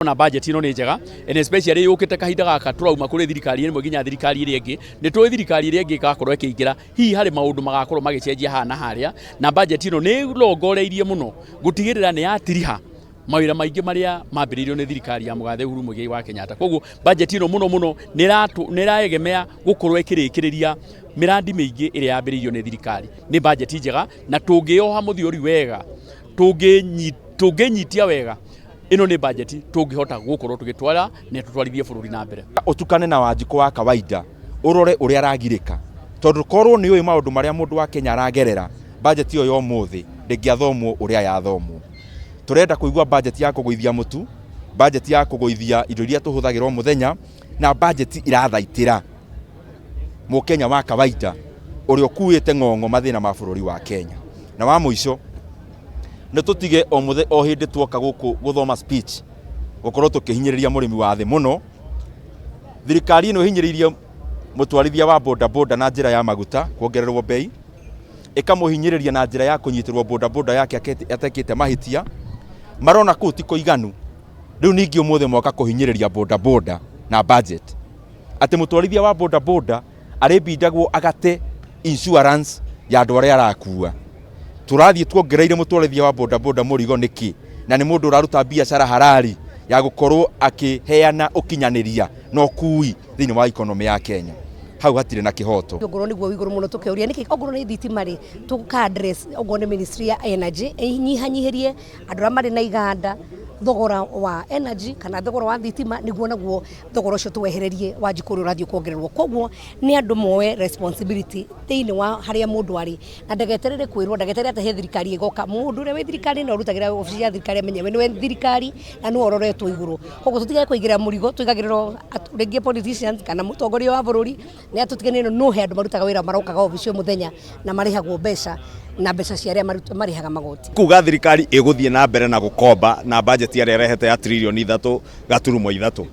Ndĩrona budget ĩno nĩ njega, and especially yũkĩte kahinda gaka tũrauma kũrĩ thirikari ĩmwe nginya thirikari ĩrĩa ĩngĩ. Nĩ tũĩ thirikari ĩrĩa ĩngĩ ĩgakorwo ĩkĩingĩra, hihi harĩ maũndũ magakorwo magĩcenjia haha na harĩa, na budget ĩno nĩ ĩrongoreirie mũno gũtigĩrĩra nĩ yatiriha mawĩra maingĩ marĩa mambĩrĩirio nĩ thirikari ya mũgathe Uhuru Muigai wa Kenyatta. Koguo budget ĩno mũno mũno nĩ ĩraegemea gũkorwo ĩkĩrĩkĩrĩria mĩrandi mĩingĩ ĩrĩa yambĩrĩirio nĩ thirikari. Nĩ budget njega na tũngĩyoha mũthiori wega, tũngĩnyitia wega, ĩno nĩ budget tũngĩhota gũkorwo tũgĩtwara na tũtwarithie bũrũri na mbere. Ũtukane na Wanjikũ wa kawaida ũrore ũrĩa aragirĩka, tondũ korwo nĩ ũĩ maũndũ marĩa mũndũ wa Kenya aragerera, budget ĩyo ya ũmũthĩ ndĩngĩathomwo ũrĩa yathomwo. Tũrenda kũigua budget ya kũgũithia mũtu, budget ya kũgũithia indo iria tũhũthagĩra o mũthenya, na budget irathaitĩra mũkenya wa kawaida ũrĩa ũkuĩte ng'ong'o mathĩna ma bũrũri wa Kenya. Na wa mũico, nĩ tũtige o mũthe o hĩndĩ tuoka gũkũ gũthoma speech gũkorwo tũkĩhinyĩrĩria mũrĩmi wa thĩ mũno. Thirikari ĩno ĩhinyĩrĩirie mũtwarithia wa boda boda na njĩra ya maguta kuongererwo bei, ĩkamũhinyĩrĩria na njĩra ya kũnyitĩrwo boda boda yake atekĩte mahĩtia, marona kũu ti kũiganu. Rĩu ningĩ ũmũthĩ moka kũhinyĩrĩria boda boda na budget, atĩ mũtwarithia wa boda boda arĩbindagwo agate insurance ya andũ arĩa arakua. Tũrathiĩ tuongereire mũtwarithia wa boda boda mũrigo nĩkĩ? Na nĩ mũndũ ũraruta biacara harari ya gũkorwo akĩheana ũkinyanĩria na ũkui thĩinĩ wa economy ya Kenya. Hau hatirĩ na kĩhoto. Ongorwo nĩguo igũrũ mũno tũkĩũria nĩkĩ ongorwo nĩ thitima rĩ, tũka address ongorwo nĩ ministry ya energy ĩnyihanyihĩrie andũ arĩa marĩ na iganda thogora wa energy kana thogora wa thitima, nĩguo naguo thogora ũcio tũwehererie Wanjikũ ũrĩa ũrathiĩ kuongererwo. Koguo nĩ andũ moe responsibility thĩinĩ wa harĩa mũndũ arĩ na ndageterere kwĩrwo, ndageterere atĩ he thirikari ĩgoka. Mũndũ ũrĩa wĩ thirikari na ũrutagĩra obici ya thirikari amenye we nĩwe thirikari na nĩwe ũroretwo igũrũ. Koguo tũtigage kũigĩrĩra mũrigo, tũigagĩrĩrwo rĩngĩ politicians kana mũtongoria wa bũrũri nĩ atũtiganĩrie, no he andũ marutaga wĩra marokaga obici o mũthenya na marĩhagwo mbeca na mbeca cia arĩa marĩhaga magoti. Kuga thirikari ĩgũthiĩ na mbere na gũkomba na budget ĩrĩa ĩrehete ya tririoni 3.3,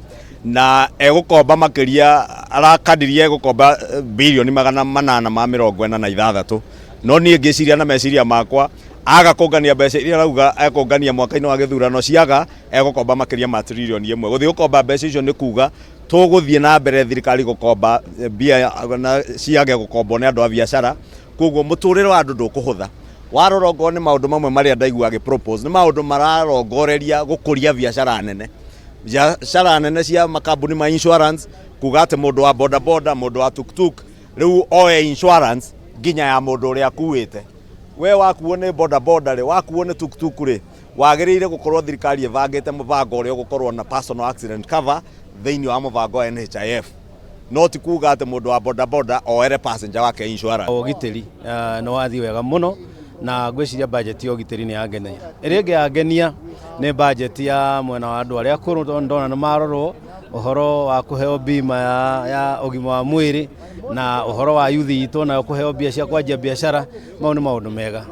na egũkomba makĩria, arakadiria egũkomba birioni 846, no niĩ ngĩciria na meciria makwa, aga kũngania mbeca iria arauga ekũngania mwaka-inĩ wa gĩthurano, ciaga egũkomba makĩria ma tririoni 1. Gũthiĩ gũkomba mbeca icio nĩ kuga tũgũthiĩ na mbere thirikari gũkomba mbia na ciage gũkombwo nĩ andũ a biacara, koguo mũtũrĩre wa andũ ndũkũhũtha. Warora okorwo nĩ maũndũ mamwe marĩa ndaigua agĩ propose, nĩ maũndũ mararongoreria gũkũria biacara nene, biacara nene cia makambuni ma insurance, kuga atĩ mũndũ wa boda boda, mũndũ wa tuktuk rĩu oe insurance nginya ya mũndũ ũrĩa akuĩte. We wakuo nĩ boda boda rĩ, wakuo nĩ tuktuk rĩ, wagĩrĩire gũkorwo thirikari ĩbangĩte mũbango ũrĩa ũgũkorwo na personal accident cover thĩinĩ wa mũbango wa NHIF, no ti kuga atĩ mũndũ wa boda boda oere passenger wake insurance. Ũgitĩri nĩ wathiĩ wega mũno, na ngwĩciria budget ya ũgitĩri nĩ yangenia. Ĩrĩa ĩngĩ yangenia nĩ budget ya mwena wa andũ arĩa akũrũ, tondũ ndona nĩ marorwo ũhoro wa kũheo bima ya ũgima wa mwĩrĩ, na ũhoro wa yuthi itũ nayo kũheo mbia cia kwanjia biacara. Mau nĩ maũndũ mega.